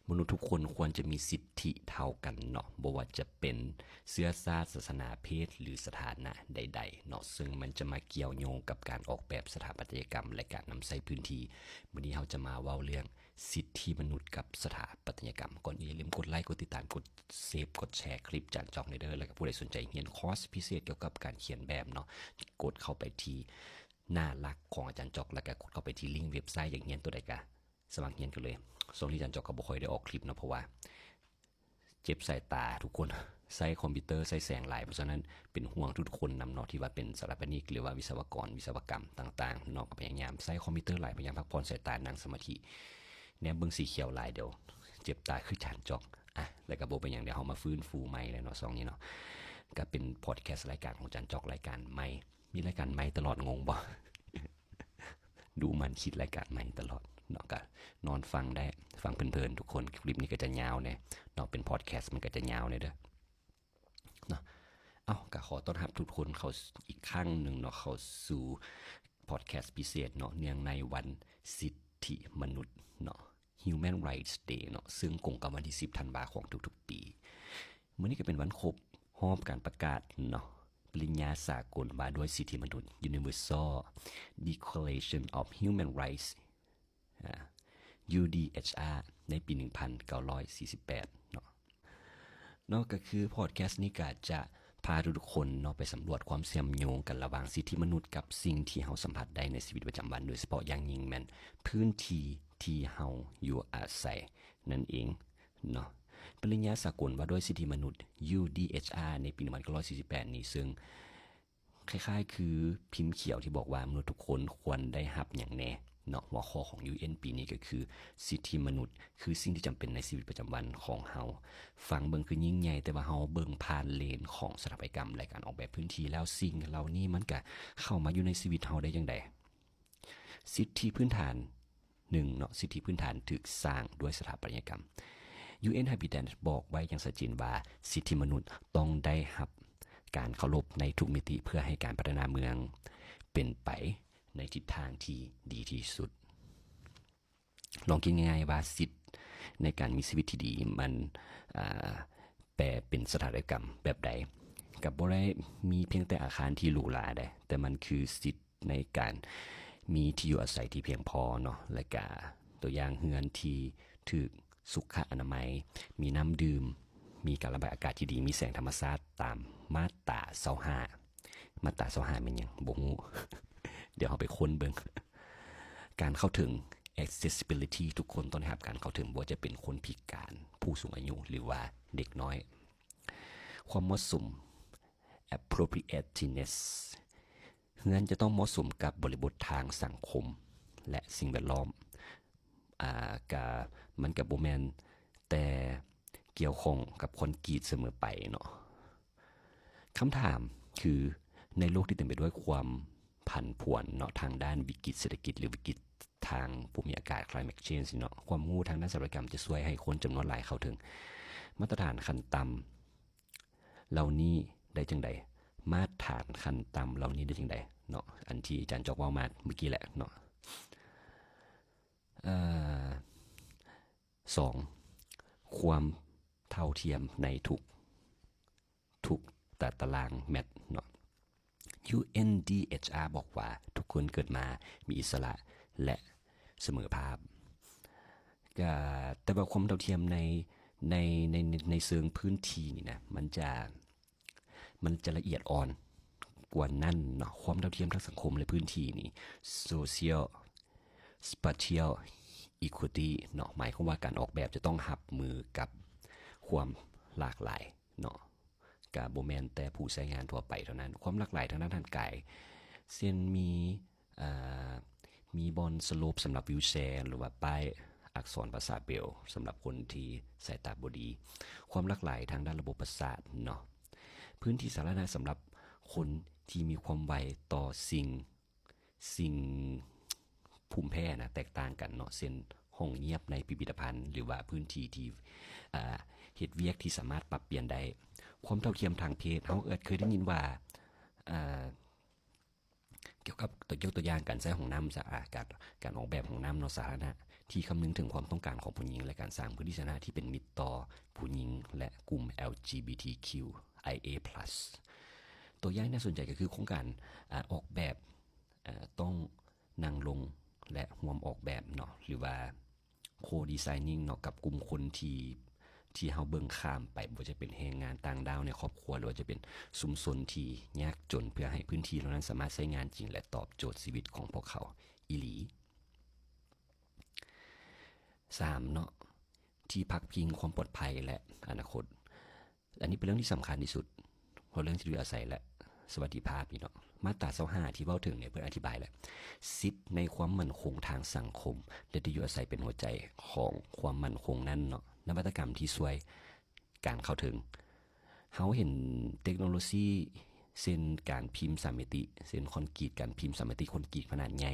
ມະນຸດທຸກຄົນຄວນຈະມີສິດທິເທົ່າກັນເນາະ, ບໍ່ວ່າຈະເປັນເຊື້ອຊາດ, ສາສະໜາ, ເພດ ຫຼື ສະຖານະໃດໆເນາະ, ເຊິ່ງມັນຈະມາກ່ຽວໂຍງກັບການອອກແບບສະຖາປັດຕະຍະກຳ ແລະ ການນຳໃຊ້ພື້ນທີ່. ມື້ນີ້ເຮົາຈະມາເວົ້າເລື່ອງສິດທິມະນຸດກັບສະຖາປັດຕະຍະກຳ. ກ່ອນອື່ນຢ່າລືມກົດໄລ, ກົດຕິດຕາມ, ກົດເຊບ, ກົດແຊຄລິບຈານຈອກແດ່ເດີ ແລະ ກະຜູ້ໃດສົນໃຈຮຽນຄອສພິເສດກ່ຽວກັບການຂຽນແບບເນາະ, ກົດເຂົ້າໄປທີ່ໜ້າຫຼັກຂອງອາຈານຈອກ ແລະ ກະກົດເຂົ້າໄປທີ່ລິ້ງເວັບໄຊ. ຢາກຮຽນຕົວໃດກະ ສະໝັກຮຽນກັນເລີຍ. ຊ່ວງນີ້ອາຈານຈອກກໍບໍ່ຄ່ອຍໄດ້ອອກຄລິບເນາະ ເພາະວ່າເຈັບສາຍຕາທຸກຄົນ, ໃຊ້ຄອມພິວເຕີໃຊ້ແສງຫຼາຍ, ເພາະສະນັ້ນເປັນຫ່ວງທຸກໆຄົນນຳເນາະ ທີ່ວ່າເປັນສະຖາປະນິກ ຫຼືວ່າວິສະວະກອນ ວິສະວະກຳຕ່າງໆເນາະ. ກໍພະຍາຍາມໃຊ້ຄອມພິວເຕີຫຼາຍ, ພະຍາຍາມພັກຜ່ອນສາຍຕາ, ນັ່ງສະມາທິ, ແນມເບິ່ງສີຂຽວຫຼາຍ ດຽວເຈັບຕາຄືຈານຈອກ. ອ່ະ ແລ້ວກໍບໍ່ເປັນຫຍັງ, ດຽວເຮົາມາຟື້ນຟູໃໝ່ແລ້ວເນາະ. ຊ່ວງນີ້ເນາະ ກໍເປັນພອດແຄສລາຍການຂອງຈານຈອກ, ລາຍການໃໝ່. ມີລາຍການໃໝ່ຕະຫຼອດ, ງົງບໍ່? ດູມັນຄິດລາຍການໃໝ່ຕະຫຼອດເນາະ, ກະນອນຟັງໄດ້, ຟັງເພີນໆທຸກຄົນ. ຄລິບນີ້ກໍຈະຍາວແດ່ເນາະ, ເປັນພອດແຄສມັນກໍຈະຍາວແດ່ເດີເນາະ. ເອົ້າ ກະຂໍຕ້ອນຮັບທຸກຄົນເຂົ້າອີກຄັ້ງໜຶ່ງເນາະ, ເຂົ້າສູ່ພອດແຄສພິເສດເນາະ, ເນື່ອງໃນວັນສິດທິມະນຸດເນາະ, Human Rights Day ເນາະ, ເຊິ່ງກົງກັບວັນທີສິບທັນວາຂອງທຸກໆປີ. ມື້ນີ້ກໍເປັນວັນຄົບຮອບການປະກາດເນາະ ປະລິນຍາສາກົນວ່າດ້ວຍສິດທິມະນຸດ Universal Declaration of Human Rights ອາ UDHR ໃນປີໜຶ່ງພັນເກົ້າຮ້ອຍສີ່ສິບແປດເນາະ. ເນາະ ກໍຄືພອດແຄສນີ້ກໍຈະພາທຸກໆຄົນເນາະ ໄປສຳຫຼວດຄວາມເຊື່ອມໂຍງກັນລະຫວ່າງສິດທິມະນຸດກັບສິ່ງທີ່ເຮົາສຳຜັດໄດ້ໃນຊີວິດປະຈຳວັນ, ໂດຍສະເພາະຢ່າງຍິ່ງແມ່ນພື້ນທີ່ທີ່ເຮົາຢູ່ອາໄສນັ້ນເອງເນາະ. ປະລິນຍາສາກົນວ່າດ້ວຍສິດທິມະນຸດ UDHR ໃນປີໜຶ່ງພັນເກົ້າຮ້ອຍສີ່ສິບແປດນີ້ ເຊິ່ງ ຄ້າຍໆຄືພິມຂຽວທີ່ບອກວ່າມະນຸດທຸກຄົນຄວນໄດ້ຮັບຫຍັງແດ່ເນາະ. ຫົວຂໍ້ຂອງ UN ປີນີ້ກໍຄື ສິດທິມະນຸດຄືສິ່ງທີ່ຈຳເປັນໃນຊີວິດປະຈຳວັນຂອງເຮົາ. ຟັງເບິ່ງຄືຍິ່ງໃຫຍ່, ແຕ່ວ່າເຮົາເບິ່ງຜ່ານເລນຂອງສະຖາປັດຕະຍະກຳ ແລະ ການອອກແບບພື້ນທີ່ແລ້ວ, ສິ່ງເຫຼົ່ານີ້ມັນກະເຂົ້າມາຢູ່ໃນຊີວິດເຮົາໄດ້ຈັ່ງໃດ? ສິດທິພື້ນຖານ ໜຶ່ງເນາະ, ສິດທິພື້ນຖານຖືກສ້າງດ້ວຍສະຖາປັດຕະຍະກຳ. UN Habitat ບອກໄວ້ຢ່າງຊັດເຈນວ່າ ສິດທິມະນຸດຕ້ອງໄດ້ຮັບການເຄົາລົບໃນທຸກມິຕິ ເພື່ອໃຫ້ການພັດທະນາເມືອງເປັນໄປໃນທິດທາງທີ່ດີທີ່ສຸດ. ລອງຄິດງ່າຍໆວ່າ ສິດໃນການມີຊີວິດທີ່ດີ ມັນ ອາ ແປເປັນສະຖາປັດຕະຍະກຳແບບໃດ? ກໍບໍ່ໄດ້ມີພຽງແຕ່ອາຄານທີ່ຫຼູຫຼາເດ້, ແຕ່ມັນຄືສິດ ໃນການມີທີ່ຢູ່ອາໄສທີ່ພຽງພໍເນາະ, ແລະກະຕົວຢ່າງເຮືອນທີ່ຖືກສຸຂະອະນາໄມ, ມີນ້ຳດື່ມ, ມີການລະບາຍອາກາດທີ່ດີ, ມີແສງທຳມະຊາດຕາມມາດຕາຊາວຫ້າ. ມາດຕາຊາວຫ້າແມ່ນຫຍັງ? ບໍ່ຮູ້. ດຽວເຮົາໄປຄົ້ນເບິ່ງ. ການເຂົ້າເຖິງ accessibility ທຸກຄົນຕ້ອງໄດ້ຮັບການເຂົ້າເຖິງ, ບໍ່ວ່າຈະເປັນຄົນພິການ, ຜູ້ສູງອາຍຸ ຫຼືວ່າເດັກນ້ອຍ. ຄວາມເໝາະສົມ appropriateness ເຮືອນຈະຕ້ອງເໝາະສົມກັບບໍລິບົດທາງສັງຄົມ ແລະ ສິ່ງແວດລ້ອມ. ອາ ກະ ມັນກະບໍ່ແມ່ນແຕ່ກ່ຽວຂ້ອງກັບຄອນກຣີດສະເໝີໄປເນາະ. ຄຳຖາມຄື ໃນໂລກທີ່ເຕັມໄປດ້ວຍຄວາມຜັນຜວນເນາະ ທາງດ້ານວິກິດເສດຖະກິດ ຫຼື ວິກິດທາງພູມີອາກາດ climate change ເນາະ, ຄວາມຮູ້ທາງດ້ານສະຖາປັດຕະຍະກຳຈະຊ່ວຍໃຫ້ຄົນຈຳນວນຫຼາຍເຂົ້າເຖິງມາດຕະຖານຂັ້ນຕ່ຳ ເຫຼົ່ານີ້ໄດ້ຈັ່ງໃດ? ມາດຖານຂັ້ນຕ່ຳເຫຼົ່ານີ້ໄດ້ຈັ່ງໃດເນາະ? ອັນທີ່ອາຈານຈອກເວົ້າມາເມື່ອກີ້ແຫຼະເນາະ. ເອີ ສອງ ຄວາມເທົ່າທຽມໃນທຸກ ທຸກຕາ ຕາລາງແມັດເນາະ. ຢູເອັນດີເອັດຊອາ ບອກວ່າ ທຸກຄົນເກີດມາມີອິດສະຫຼະ ແລະ ສະເໝີພາບ. ກະ ແຕ່ວ່າຄວາມເທົ່າທຽມໃນ ໃນ ໃນ ໃນ ໃນເຊີງພື້ນທີ່ນີ້ນະ ມັນຈະ ມັນຈະລະອຽດອ່ອນກວ່ານັ້ນເນາະ. ຄວາມເທົ່າທຽມທາງສັງຄົມ ແລະ ພື້ນທີ່ນີ້ social spatial equity ເນາະ ໝາຍຄວາມວ່າການອອກແບບຈະຕ້ອງຮັບມືກັບຄວາມຫຼາກຫຼາຍເນາະ. ກະບໍ່ແມ່ນແຕ່ຜູ້ໃຊ້ງານທົ່ວໄປເທົ່ານັ້ນ. ຄວາມຫຼາກຫຼາຍທາງດ້ານຮ່າງກາຍ ເຊັ່ນ ມີ ເອີ ມີບ່ອນສະໂລບສຳລັບວິວແຊ ຫຼືວ່າປ້າຍອັກສອນພາສາເບລສຳລັບຄົນທີ່ສາຍຕາບໍ່ດີ, ຄວາມຫຼາກຫຼາຍທາງດ້ານລະບົບປະສາດເນາະ, ພື້ນທີ່ສາທາລະນະສຳລັບຄົນທີ່ມີຄວາມໄວຕໍ່ສິ່ງ ສິ່ງພູມແພ້ນະ ແຕກຕ່າງກັນເນາະ, ເຊັ່ນ ຫ້ອງງຽບໃນພິພິທະພັນ ຫຼືວ່າພື້ນທີ່ທີ່ ເຮັດວຽກທີ່ສາມາດປັບປ່ຽນໄດ້. ຄວາມເທົ່າທຽມທາງເພດ ເຮົາອາດເຄີຍໄດ້ຍິນວ່າ ເອີ ກ່ຽວກັບ ຕົວ ຍົກຕົວຢ່າງການໃຊ້ຫ້ອງນ້ຳສະອາດ ການ ການອອກແບບຫ້ອງນ້ຳເນາະ ສາທາລະນະ ທີ່ຄຳນຶງເຖິງຄວາມຕ້ອງການຂອງຜູ້ຍິງ ແລະ ການສ້າງພື້ນທີ່ສາທາລະນະທີ່ເປັນມິດຕໍ່ຜູ້ຍິງ ແລະ ກຸ່ມ ແອລຈີບີທີຄິວໄອເອພລັສ. ຕົວຢ່າງທີ່ໜ້າສົນໃຈກໍຄືໂຄງການ ອາ ອອກແບບ ອາ ຕ້ອງນັ່ງລົງ ແລະ ຮ່ວມອອກແບບເນາະ ຫຼືວ່າ ໂຄດີໄຊນິງເນາະ ກັບກຸ່ມຄົນທີ່ ທີ່ເຮົາເບິ່ງຂ້າມໄປ ບໍ່ວ່າຈະເປັນແຮງງານຕ່າງດ້າວໃນຄອບຄົວ ຫຼືວ່າຈະເປັນຊຸມຊົນທີ່ຍາກຈົນ ເພື່ອໃຫ້ພື້ນທີ່ເຫຼົ່ານັ້ນສາມາດໃຊ້ງານຈິງ ແລະ ຕອບໂຈດຊີວິດຂອງພວກເຂົາອີ່ຫຼີ. ສາມເນາະ ທີ່ພັກພິງຄວາມປອດໄພ ແລະ ອະນາຄົດ. ອັນນີ້ເປັນເລື່ອງທີ່ສຳຄັນທີ່ສຸດ ເພາະເລື່ອງທີ່ຢູ່ອາໄສ ແລະ ສະຫວັດດີພາບນີ້ເນາະ. ມາດຕາຊາວຫ້າທີ່ເວົ້າເຖິງນີ້ ເພິ່ນອະທິບາຍແລ້ວ ສິດໃນຄວາມໝັ້ນຄົງທາງສັງຄົມ ແລະ ທີ່ຢູ່ອາໄສເປັນຫົວໃຈຂອງຄວາມໝັ້ນຄົງນັ້ນເນາະ. ນະວັດຕະກຳທີ່ຊ່ວຍການເຂົ້າເຖິງ. ເຮົາເຫັນເຕັກໂນໂລຊີ ເຊັ່ນການພິມສາມມິຕິ ເຊັ່ນຄອນກຣີດ ການພິມສາມມິຕິຄອນກຣີດຂະໜາດໃຫຍ່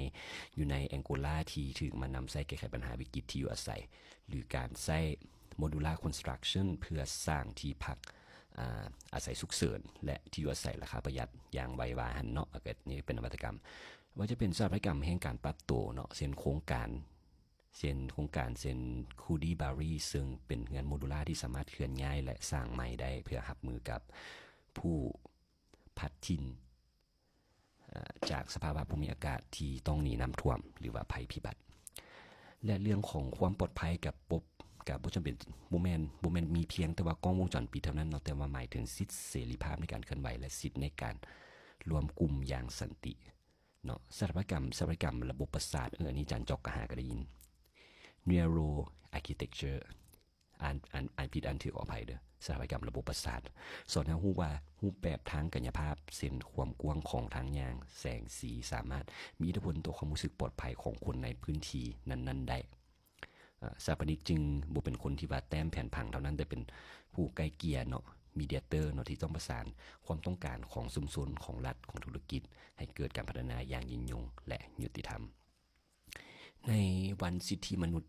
ຢູ່ໃນແອງໂກລາ ທີ່ຖືກມານຳໃຊ້ແກ້ໄຂບັນຫາວິກິດທີ່ຢູ່ອາໄສ ຫຼື ການໃຊ້ modular construction ເພື່ອສ້າງທີ່ພັກ ອາ ອາໄສສຸກເສີນ ແລະ ທີ່ຢູ່ອາໄສລາຄາປະຢັດຢ່າງໄວວາຫັ້ນເນາະ. ອັນນີ້ເປັນນະວັດຕະກຳ ວ່າຈະເປັນສະຖາປັດຍະກຳແຫ່ງການປັບໂຕເນາະ ເຊັ່ນໂຄງການ ເຊັ່ນໂຄງການເຊັ່ນ Goodie Barry ເຊິ່ງເປັນເຮືອນໂມດູລາທີ່ສາມາດເຄື່ອນຍ້າຍ ແລະ ສ້າງໃໝ່ໄດ້ ເພື່ອຮັບມືກັບຜູ້ພັດຖິ່ນ ເອີ ຈາກສະພາວະພູມິອາກາດທີ່ຕ້ອງໜີນ້ຳຖ້ວມ ຫຼືວ່າໄພພິບັດ. ແລະ ເລື່ອງຂອງຄວາມປອດໄພກັບປົບ ກະບໍ່ຈຳເປັນ ບໍ່ແມ່ນ ບໍ່ແມ່ນມີພຽງແຕ່ວ່າກ້ອງວົງຈອນປິດເທົ່ານັ້ນເນາະ ແຕ່ວ່າໝາຍເຖິງສິດເສລີພາບໃນການເຄື່ອນໄຫວ ແລະ ສິດໃນການລວມກຸ່ມຢ່າງສັນຕິເນາະ. ສະຖາປັດຍະກຳ ສະຖາປັດຍະກຳລະບົບປະສາດ ເອີ ອັນນີ້ອາຈານຈອກກະຫາກະໄດ້ຍິນ Neuro Architecture ອ່ານ ອ່ານ ອ່ານຜິດອ່ານຖືກ ຂໍອະໄພເດີ ສະຖາປັດຍະກຳລະບົບປະສາດ ສອນໃຫ້ຮູ້ວ່າຮູບແບບທາງກາຍຍະພາບ ເຊັ່ນຄວາມກວ້າງຂອງທາງຍ່າງ, ແສງ, ສີ ສາມາດມີອິດທິພົນຕໍ່ຄວາມຮູ້ສຶກປອດໄພຂອງຄົນໃນພື້ນທີ່ນັ້ນໆໄດ້. ອາ ສະຖາປະນິກຈຶ່ງບໍ່ເປັນຄົນທີ່ວ່າແຕ້ມແຜນຜັງເທົ່ານັ້ນ ແຕ່ເປັນຜູ້ໄກ່ເກ່ຍເນາະ mediator ເນາະ ທີ່ຕ້ອງປະສານຄວາມຕ້ອງການຂອງຊຸມຊົນ, ຂອງລັດ, ຂອງທຸລະກິດ ໃຫ້ເກີດການພັດທະນາຢ່າງຍືນຍົງ ແລະ ຍຸຕິທຳ. ໃນວັນສິດທິມະນຸດ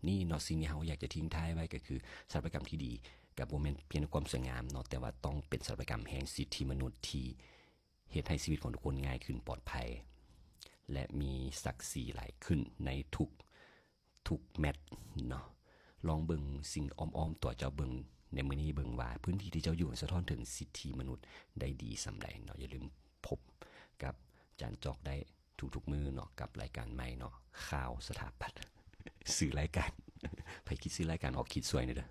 ນີ້ເນາະ ສິ່ງທີ່ເຮົາຢາກຈະຖິ້ງທ້າຍໄວ້ກໍຄື ສະຖາປັດຍະກຳທີ່ດີກໍບໍ່ແມ່ນພຽງແຕ່ຄວາມສວຍງາມເນາະ ແຕ່ວ່າຕ້ອງເປັນສະຖາປັດຍະກຳແຫ່ງສິດທິມະນຸດທີ່ເຮັດໃຫ້ຊີວິດຂອງທຸກຄົນງ່າຍຂຶ້ນ, ປອດໄພ ແລະ ມີສັກສີຫຼາຍຂຶ້ນໃນທຸກ ທຸກແມັດເນາະ. ລອງເບິ່ງສິ່ງອ້ອມໆຕົວເຈົ້າເບິ່ງໃນມື້ນີ້ເບິ່ງວ່າ ພື້ນທີ່ທີ່ເຈົ້າຢູ່ສະທ້ອນເຖິງສິດທິມະນຸດໄດ້ດີສ່ຳໃດເນາະ. ຢ່າລືມພົບກັບອາຈານຈອກໄດ້ ທຸກໆມື້ເນາະ ກັບລາຍການໃໝ່ເນາະ ຂ່າວສະຖາປັດ ຊື່ລາຍການ ໃຜຄິດຊື່ລາຍການອອກຄິດຊ່ວຍແດ່ເດີ.